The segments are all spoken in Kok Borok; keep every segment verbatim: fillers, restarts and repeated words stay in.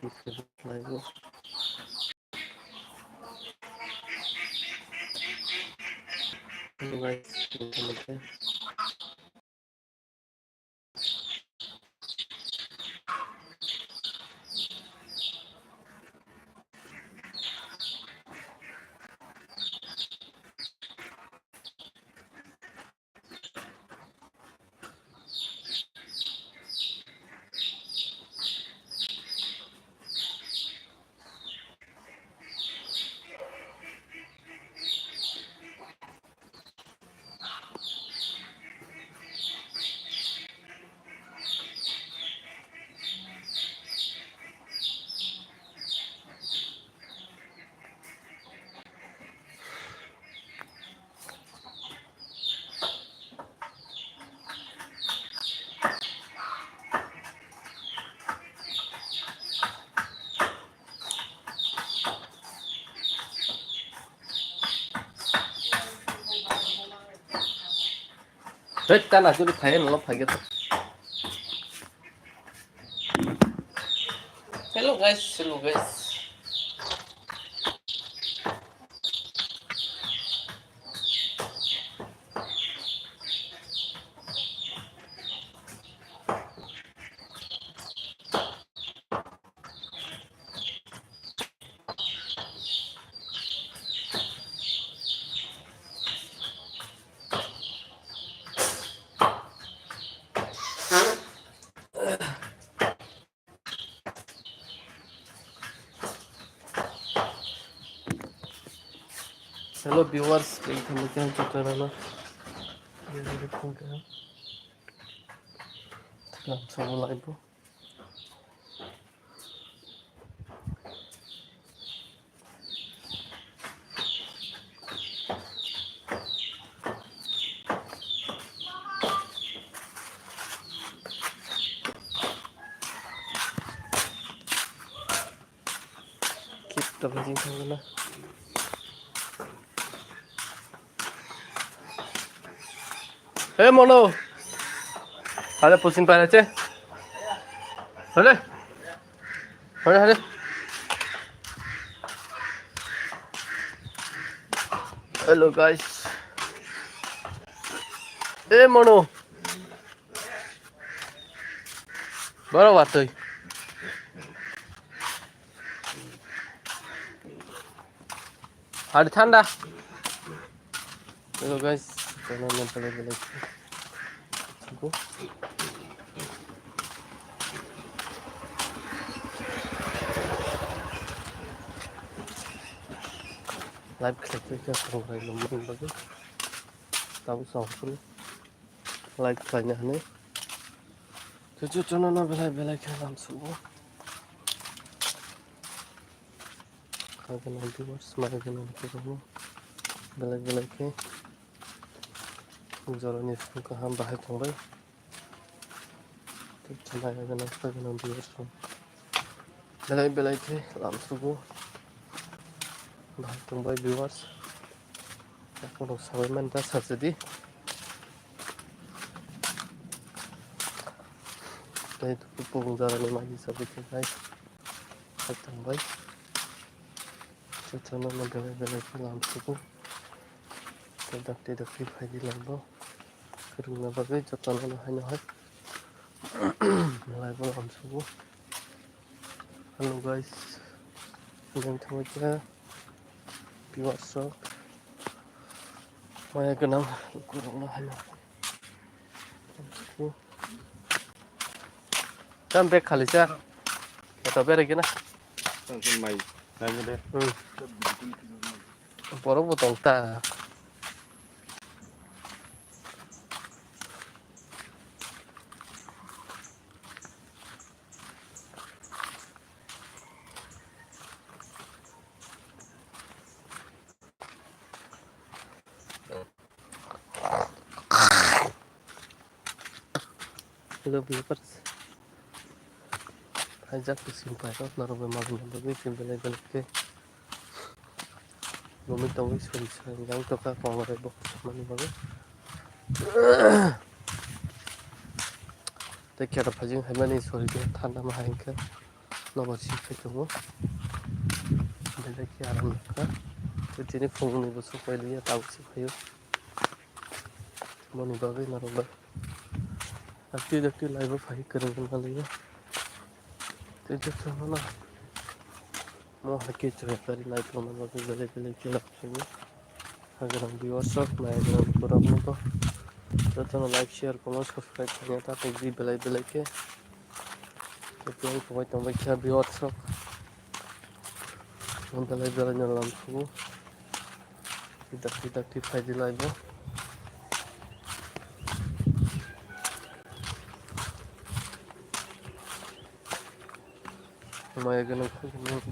Thank you. Hei, ta na churu phai, no phai ge. Hello guys, hello guys. Hello viewers, welcome back to channel. Welcome back. Lam sobo live bo. Kip ta bajing thangla. Hey, Mono. Hale, pusin pa che. Hale. Hale, hale. Hello, guys. Hey, Mono. Boro watwi. Hari thanda. Hello guys, channel nang belai belai. Live khlai khe khe songrai lomani bagwi. Tabuk songkru. Like khlaina hwnwi. Chuchu channel no belai belai khe lam sugo. Kha gwnang viewers, mai gwnang kwbangma belai belai khe jorani song kaham bahai tongbai. Tei chwla ya gwnang kha gwnang viewers rok. Belai belai khe lam sugo. Bahai tongbai viewers. Yakhung rok sabai mani ta sajadi. Tei tubung jara ni magi sabai khe guys. Bahai tongbai. Chuchano no belai belai khe lam sugo. Tei dakti dakti phaidi lam bo. Kwrwngna bagwi jotono no haino hai. Belai bo lam sugo. Hello guys. Nang thangwi kha viewers rok. Maya gwnang lukurokno haino. Tam bek khali cha. Eto berai gina. Mai. Nai de. Hmm. Borok bo tong ta. Hello viewers. Hai jak sing pai rok norok bai magna bagwi sing belai belai khe. Gomit tongwi sori sori yang toka kongore bo mani bagwi. Tei kera phajing hai mani sori de thanda ma hai khe. Nobar si phai tongo. Belai khe aram nangkha. Tei tini phungni bo sok pai liya, tabuk se phaio. Moni bagwi norok bai. Dakti dakti live o phai kwrwng wngkha liya. Tei jotono no mo hai khe chwrai kari naitongna bagwi belai belai khe nangkukgo. Hagrang viewers rok, nairok borok no jotono like, share, comment, subscribe khaina ta tei belai belai khe. Tei tei khoboi tongbai kha viewers rok. Belai belai no lam sugo. Dakti dakti phaidi live o. Maya gwnang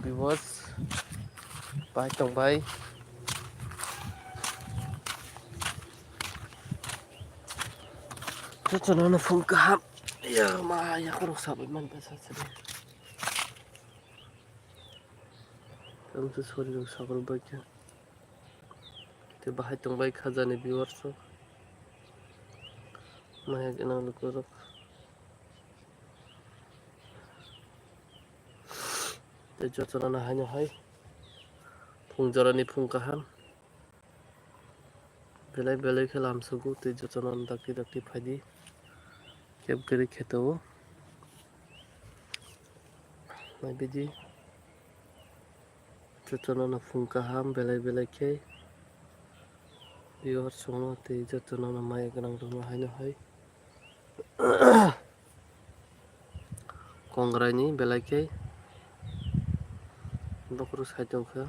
viewers. Pai tongbai. Jotono no phung kaham. Ya ma ya khorok sabai man basa sabai. Tamo se sori rok sakrok bai kha. Tei bahai tongbai khajani viewers rok. Maya gwnang lukurok. Tei jotono no haino hai phung jorani phung kaham. Belai belai khe lam sugo tei jotono dakti dakti phaidi. Kep kwrwi khe tongo. Naibidi. Jotono no phung kaham belai belai khe. Viewers rok no tei jotono no maya gwnang rok no haino hai. Kongrai ni belai khe bokhorok sai tongkha.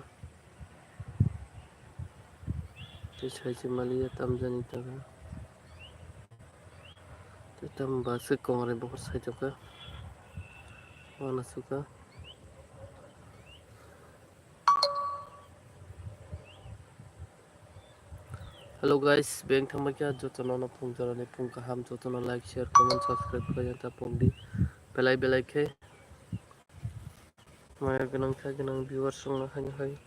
Tei sai se maliya tamjani taga. Tei tamo ba se kongrai bokhorok sai tongkha. Wana sukha. Hello guys, beng thangbai kha jotono no phung jorani phung kaham, jotono like, share, comment, subscribe khlai ta pokdi belai belai khe. Maya gwnang kha gwnang viewers rok no haino hai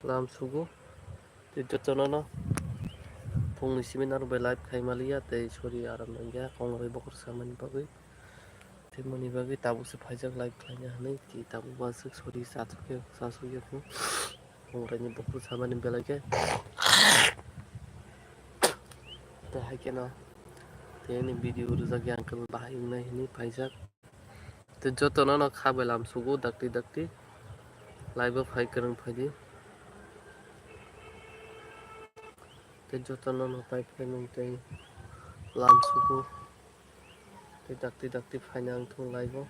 lam sugo. Tei jotono no phungni simi norok bai live khai maliya tei sori aram nangya kongrai bokhorok samani bagwi. Tei moni bagwi tabuk se phaijak live khlaina hinwi tei tabuk ba swk sori chasukya chasukya kho. Kongrai ni bokhorok samani belai khe. Tei hai kheno tei ani video rwjak ya ang khe bahai wngnai hinwi phaijak. Tei jotono no kha bai lam sugo dakti dakti. Live o phai kwrwng phaidi. Tei jotono no tai phaimung tei lam sugo. Tei dakti dakti phaina ang thung live o.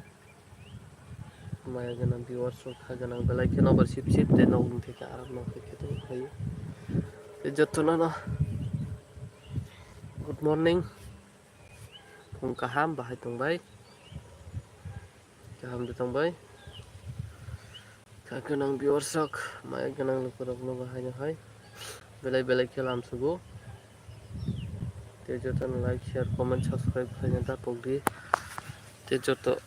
Maya gwnang viewers rok kha gwnang belai khe nobar sip sip tei nokni theke aram nokni theke tong phaio. Tei jotono no good morning. Phung kaham bahai tongbai. Kaham de tongbai. Kha gwnang viewers rok, maya gwnang lukurok no bahai no hai. Belai belai khe lam sugo. Tei joto no like, share, comment, subscribe khlaina ta pokdi. Tei joto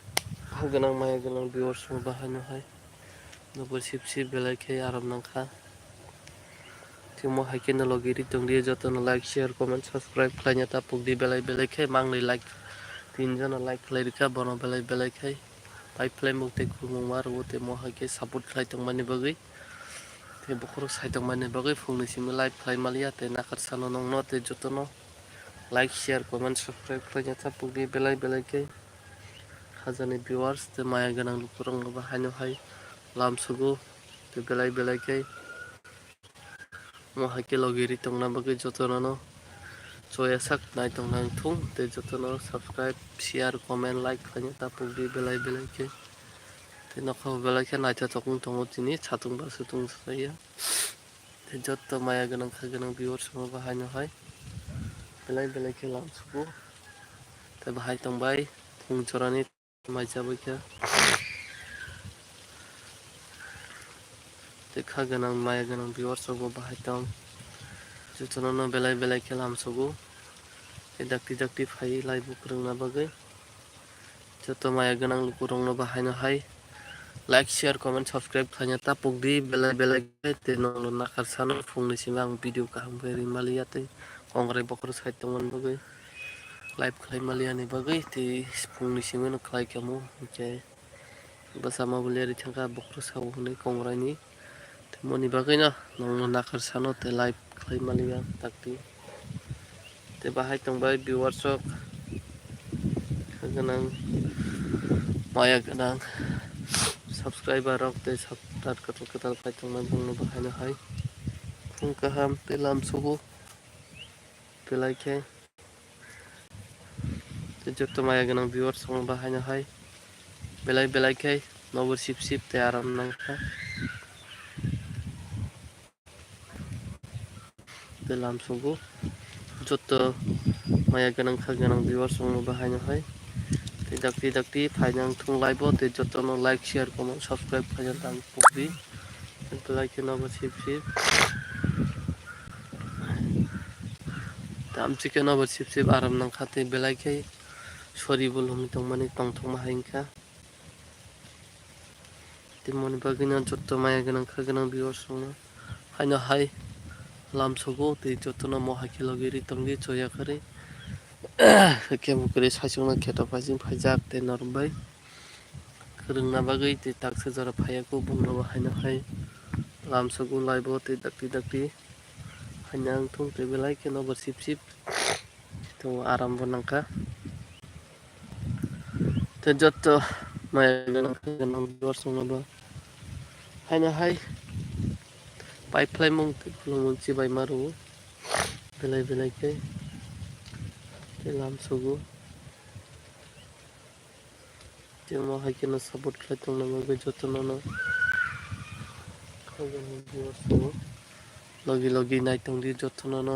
ha gwnang maya gwnang viewers rok bahai no hai. Nobar sip sip belai khe aram nangkha. Tei mo hai khe no logi ri tongdi, joto no like, share, comment, subscribe khlaina ta pokdi belai belai khe mangnwi like tin jona like khlai rikha bono belai belai khe. Pai phlai muk tei khulmung ma rwo tei mo hai khe support khlai tongmani bagwi. Tei bokhorok sai tongmani bagwi phungni simi live khlai maliya tei nakarsa no nongno tei jotono like, share, comment, subscribe khlaina ta pokdi belai belai khe. Khajani viewers tei maya gwnang lukurok no bahai no hai lam sugo tei belai belai khe. Mo hai khe logi ri tongna bagwi jotono no choya sak nai tongna wngthung tei jotono subscribe, share, comment, like khlaina ta pokdi belai belai khe. Tei nokha bo belai khe naithotok wng tongo tini satung ba sutung saya. Tei joto maya gwnang kha gwnang viewers rok no bahai no hai belai belai khe lam sugo. Tei bahai tongbai phung jorani. Mai chabai kha. Tei kha gwnang maya gwnang viewers rok bo bahai tong. Jotono no belai belai khe lam sugo. Tei dakti dakti phai live bo kwrwngna bagwi. Joto maya gwnang lukurok no bahai no hai like, share, comment, subscribe khlaina ta pokdi belai belai khe tei nokno nakarsa no phungni simi ang video kaham khe ri maliya tei kongrai bokhorok sai tongmani bagwi. Live khlai maliya ni bagwi tei phungni simi no khlai kha mo hwnkhe bwsa ma bulia ri thangkha, bokhorok sabo hwnwi Kongrai ni. Tei moni bagwi no nongno nakhar sano tei live khlai maliya takti. Tei bahai tongbai viewers rok, kha gwnang, maya gwnang subscriber rok tei sub-, tat kwtal kwtal phai tongmani bongno bahaino hai phung kaham tei lam sugo belai khe. Tei joto maya gwnang viewers rokno bahaino hai belai belai khe nobo sip sip tei aram nangkha. Tei lam sugo joto maya gwnang kha gwnang viewers rokno bahaino hai tei dakti dakti phainang thung live o tei jotono like, share, comment, subscribe khaina tang pokdi. Belai khe nobo sip sip. Tamchi khe nobo sip sip aram nangkha tei belai khe sori bo lomwi tongmani tongthokma hai wngkha. Tei moni bagwino joto maya gwnang kha gwnang viewers rokno haino hai lam sugo tei jotono mo hai khe logi ri tongdi choya kharwi. Khe bo kwrwi saichung no kheto phaising phaijak tei norok bai. Kwrwngna bagwi tei taksa jora phaiya kuk bumrogo haino hai lam sugo live o tei dakti dakti haino wngthung tei belai kheno bo sip sip tongo aram bo nangkha tei joto maya gwnang kha gwnang viewers rokno bo haino hai pai phlaimung tei khulumung chibai ma rwo belai belai khe tei lam sugo. Tei omo hai kheno support khlai tongna bagwi jotono no logi logi nai tongdi jotono no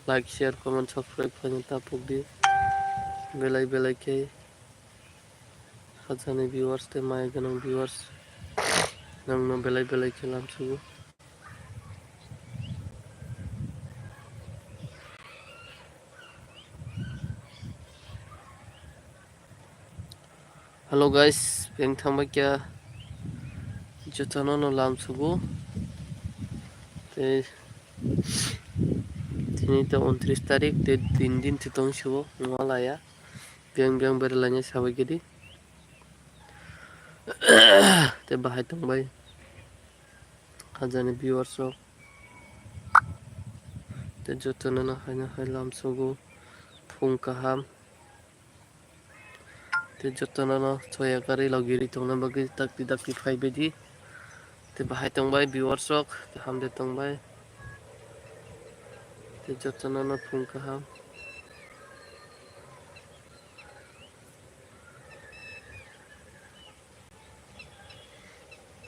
like, share, comment, subscribe khlaina ta pokdi belai belai khe hajani viewers tei maya gwnang viewers nangno belai belai khe lam sugo. Hello guys, beng thangbai kya jotono no lam sugo. Tei tini to untris tarik, tei tin din titong sugo, nwalaya. Beng beng berlaina sabai gidi. Tei bahai tongbai. Hajani viewers rok. Tei jotono no haino hai lam sugo. Phung kaham. Tei jotono no choya karwi logi ri tongna bagwi dakti dakti phai baidi. Tei bahai tongbai viewers rok, tei hamde tongbai. Tei jotono no phung kaham.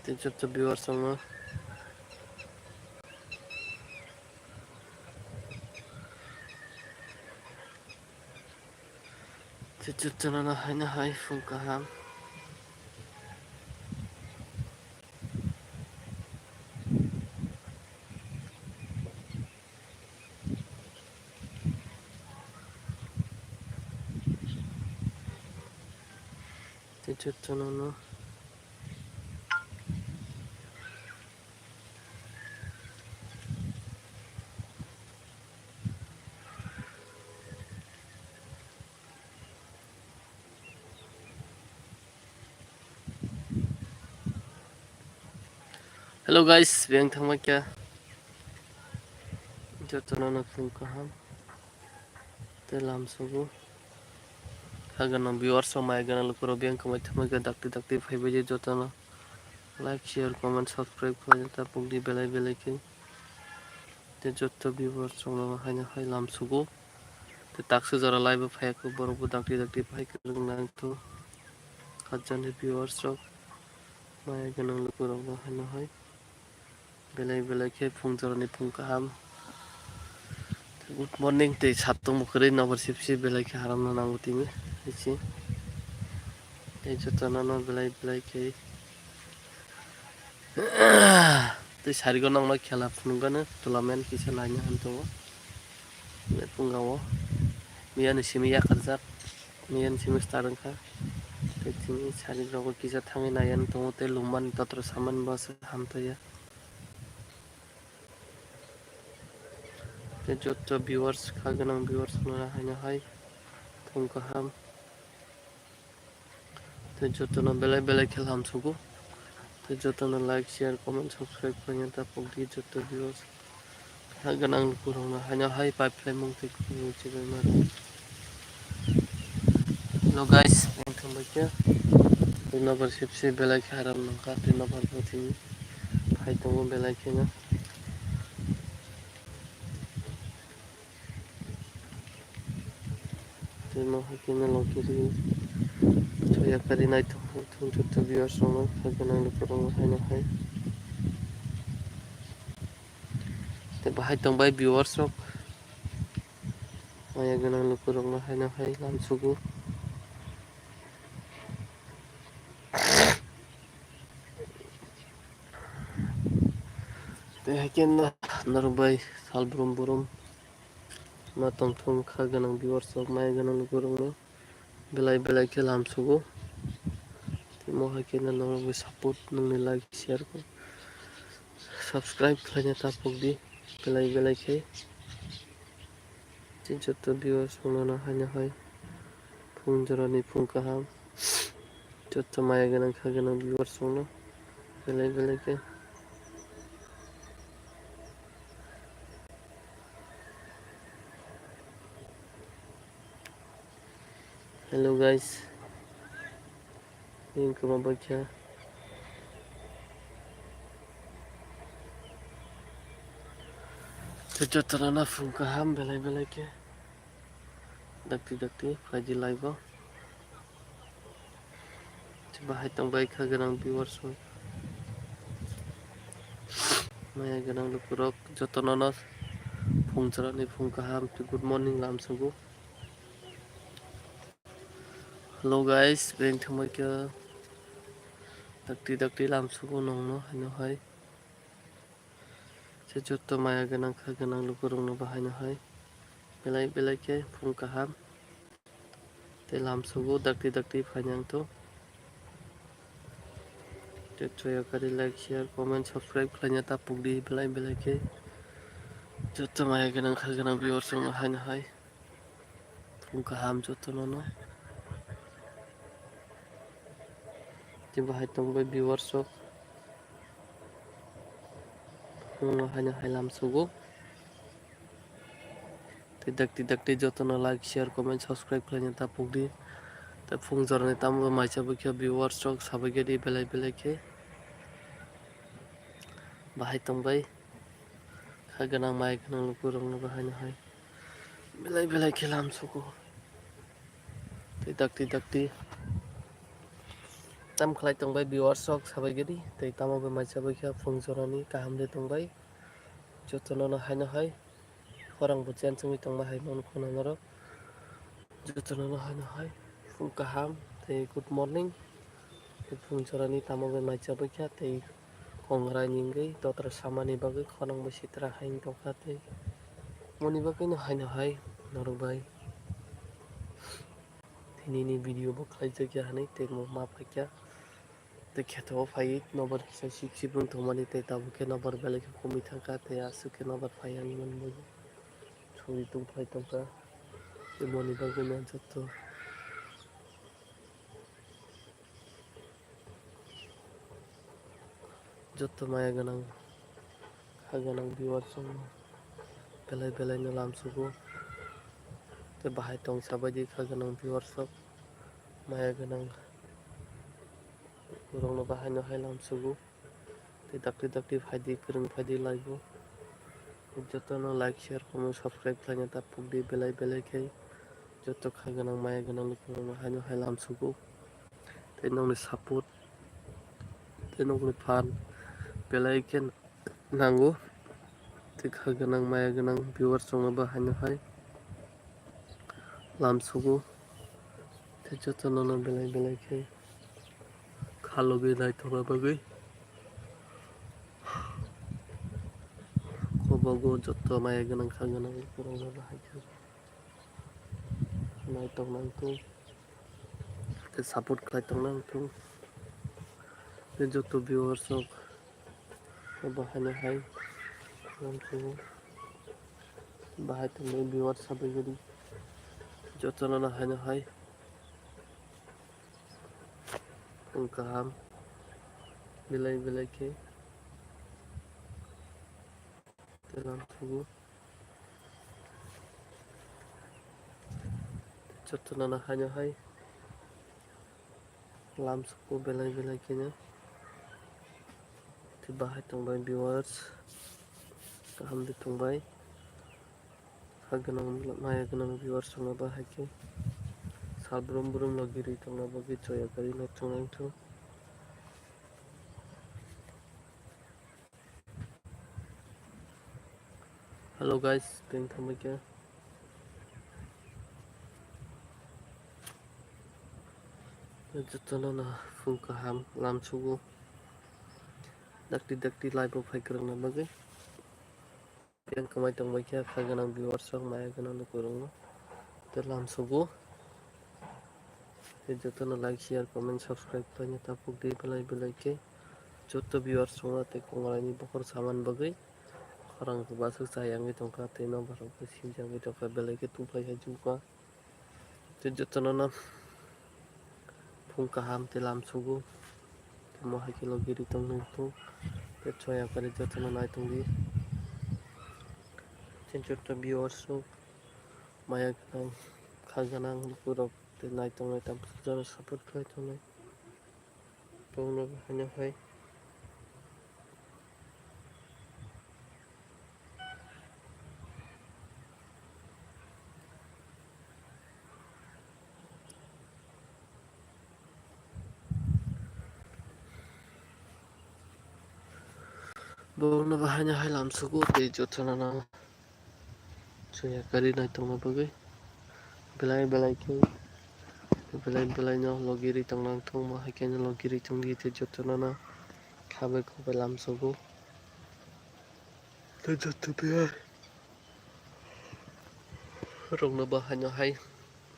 Tei joto viewers rokno. Tei jotono no haino hai phung kaham. Tei jotono no. Hello guys, beng thangma kya? Jotono no phung kaham. Tei lam sugo. Kha gwnang viewers rok, maya gwnang lukurok beng kwmai thangma kya, dakti dakti phai baidi jotono. Like, share, comment, subscribe khlai ta pokdi belai belai khe. Tei joto viewers rokno haino hai lam sugo. Tei taksa jora live bo phaiya kho, borok bo dakti dakti phai kwrwng nang tho. Hajani viewers rok, maya gwnang lukurok no haino hai belai belai khe phung jorani phung kaham. Good morning tei satung bo kwrwi nobar sip sip belai khe haram no nango tini. Tei jotono no belai belai khe. Tei sarigo nokno khela phunukgano tournament kisa naina han tongo. Phunga o miyani simi yakarjak, miyani simi start wngkha. Tei tini sarigo kisa thangwi naiya tongo tei lungmani totro samani bo se hamtaiya. Tei joto viewers, kha gwnang viewers no haino hai thung kaham. Tei jotono belai belai khe lamsugo. Tei jotono like, share, comment, subscribe khlaina ta pokdi joto viewers. Ha gwnang lukurokno haino hai pipe khlaimung tei khumui chibai mano. Hello guys, ang thangbai khe. Tei nobar sipsi belai khe haram nangkha, tei nobar bo tini phai tongo belai kheno. Tei mo hai khe no longkiri soya kari naithok thung thung joto viewers rokno kha gwnang lukurokno haino hai. Tei bahai tongbai viewers rok, maya gwnang lukurokno haino hai lamsugo. Tei hai khe no norok bai sal brum brum ma tongthung kha gwnang viewers rok, maya gwnang lukurokno belai belai khe lamsugo. Tei mo hai khe no norok bai support, nongni like, share, subscribe khlaina ta pokdi belai belai khe. Tei joto viewers rokno haino hai phung jorani phung kaham. Joto maya gwnang kha gwnang viewers rokno belai belai khe. Hello guys. Yang kema bakya. Jotono phung kaham belai belai khe. Dakti dakti phaidi live o. Bahai tongbai kha gwnang viewers rok. Maya gwnang lukurok jotono phung jorani phung kaham, good morning lamsugo. Hello guys, beng thangbai khe dakti dakti lamsugo nongno haino hai. Se joto maya gwnang kha gwnang lukurokno bahaino hai belai belai khe phung kaham tei lamsugo dakti dakti phainang to. Tei choya kari like, share, comment, subscribe khlaina ta pokdi belai belai khe. Joto maya gwnang kha gwnang viewers rokno haino hai. Phung kaham jotono no. Tei bahai tongbai viewers rok. Phungno haino hai lamsugo. Tei dakti dakti jotono like, share, comment, subscribe khlaina ta pokdi. Tei phung jorani tamo maisa bwkhe viewers rok sabai gedi belai belai khe. Bahai tongbai. Kha gwnang maya gwnang lukurokno bahaino hai. Belai belai khe lamsugo. Tei dakti dakti tam khlai tongbai viewers rok sabai gedi. Tei tamo bai maisa bwkhe phung jorani kaham de tongbai. Jotono no haino hai. Khorang bo chen chungwi tongma hai mano khuna norok. Jotono no haino hai. Phung kaham tei good morning. Tei phung jorani tamo bai maisa bwkha tei kongrai ningwi dotra samani bagwi khorang bai sitra hai tongkha tei moni bagwi no haino hai norok bai. Tini ni video bo khlai jakya hinwi tei mo ma phaikya. Tei kheto o phaiwi nobar kisa sip sip wng tongmani tei tabuk khe nobar belai khe komwi thangkha tei aswk khe nobar phai ani manwi suri tong phai tongkha. Tei moni bagwi no joto. Joto maya gwnang, kha gwnang viewers rokno belai belai no lamsugo. Tei bahai tong sabaidi kha gwnang viewers rok, maya gwnang rokno bahai no hai lamsugo. Tei dakti dakti phaidi, kwrwng phaidi live o. Jotono like, share, comment, subscribe khlaina ta pokdi belai belai khe. Joto kha gwnang maya gwnang lukurokno haino hai lamsugo. Tei nokni support tei nokni phan belai khe nango. Tei kha gwnang maya gwnang viewers rokno bo haino hai lamsugo. Tei jotono no belai belai khe khalogwi naithokna bagwi. Kobogo joto maya gwnang kha gwnang borokno bahai khe naitok nangthung tei support khlai tong nangthung tei joto viewers rok bahai no hai nangthung bahai tongmani viewers sabai gari jotono no haino hai. Phung kaham belai belai khe tei lam sugo. Jotono no haino hai lam sugo belai belai kheno. Tei bahai tongbai viewers, kaham de tongbai. Ha gwnang maya gwnang viewers rokno bahai khe sal brum brum logi ri tongna bagwi choya kari nai tongnai wngthong. Hello guys, teng thambai khe jotono no phung kaham lam sugo, dakti dakti live o phai kwrwngna bagwi. Tei kwmai tongbai khe kha gwnang viewers rok, maya gwnang lukurokno tei lam sugo. Tei jotono like, share, comment, subscribe khlaina tapuk di belai belai khe. Joto viewers rokno tei konglaini bokhor saman bagwi khorang rwbaswk chayangwi tongkha tei nokbar rok bai sijagwi tongkha, belai khe tuplai hai chukha. Tei jotono no phung kaham tei lam sugo. Tei mo hai khe logi ri tongwi tong. Tei choya kari jotono nai tongdi. Tei joto viewers rok, maya gwnang, kha gwnang lukurok tei nai tongnai, tamo jotono support khlai tongnai. Tongno haino hai. Borokno bo haino hai lam sugo tei jotono no choya kari nai tongna bagwi belai belai khe belai belai no logi ri tongna wngthong, mo hai khe no logi ri tongdi tei jotono no khabai khobai lam sugo. Tei joto viewers rokno bo haino hai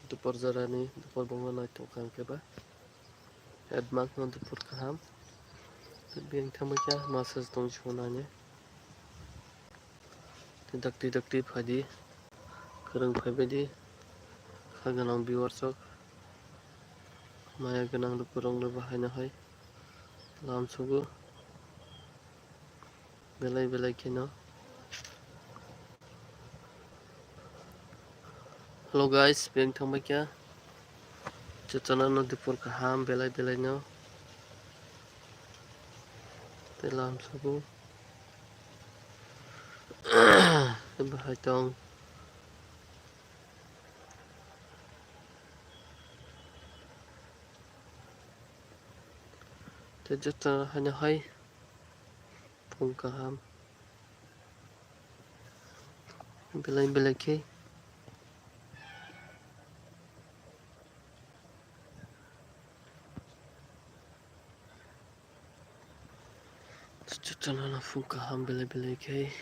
dupor jorani dupor bongno nai tongkha hwnkhe ba. Advance no dupor kaham. Biyang thangbai khe message tong swnani. Tei dakti dakti phaidi. Kwrwng phaibaidi. Kha gwnang viewers rok, maya gwnang lukurokno bo haino hai lam sugo. Belai belai kheno. Hello guys, beng thangbai kha. Jotono no dipor kaham belai belai no. Tei lam sugo. Bahai tong. Tei joto haino hai phung kaham belai belai khe. Jotono no phung kaham belai belai khe.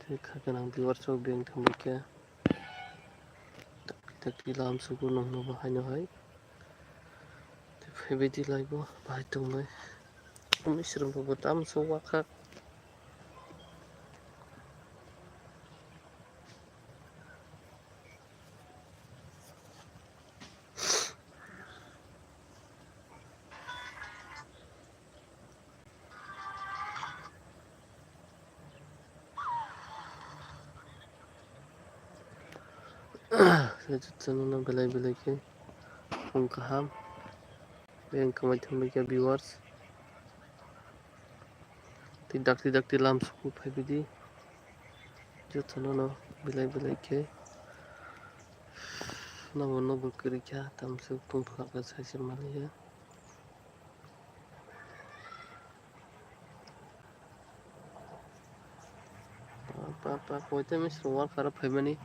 Tei kha gwnang viewers rok beng thangbai kha. Dakti dakti lam sugo nokno bo haino hai. Tei phaibaidi live o bahai tongnai. Misrwng rok bo tamo se wakha. Jotono no belai belai khe phung kaham. Beng kwmai thangbai kha viewers. Tei dakti dakti lam sugo phaibaidi. Jotono no belai belai khe. Nokbar nokbar kwrwi kha, tamo se tongthok khe sai se manliya. Pa, pa, pa, koita misrwng worker phaimani.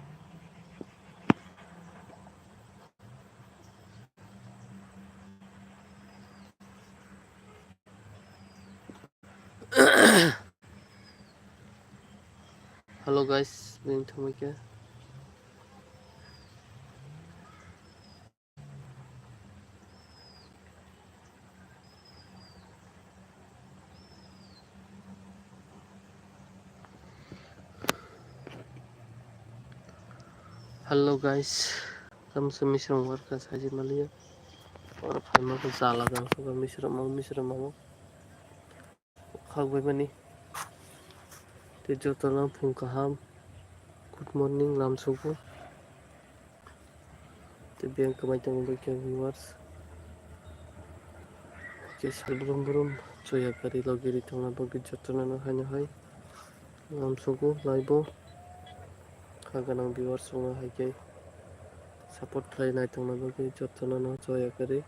Hello guys, bini thangbai khe. Hello guys, tamo se misrwng worker sai se manliya. Oro phaima khe chala jang sugo misrwmao misrwmao. Khakbaimani. Tei jotono phung kaham. Good morning lamsugo. Tei biyang kwmai tongo bai khe viewers. Khe sal brum brum choya kari logi ri tongna bagwi jotono no haino hai lamsugo live o. Kha gwnang viewers rokno hai khe support khlai nai tongna bagwi jotono no choya kari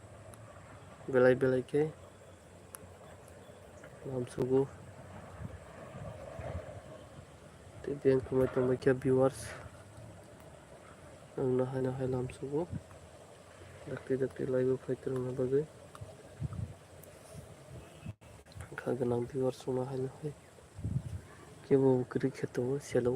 belai belai khe lamsugo. Tei biyang kwmai tongbai khe viewers wngna haino hai lamsugo. Dakti dakti live o phai tongna bagwi kha gwnang viewers rokno haino hai kebo kwrwi khe tongo selo.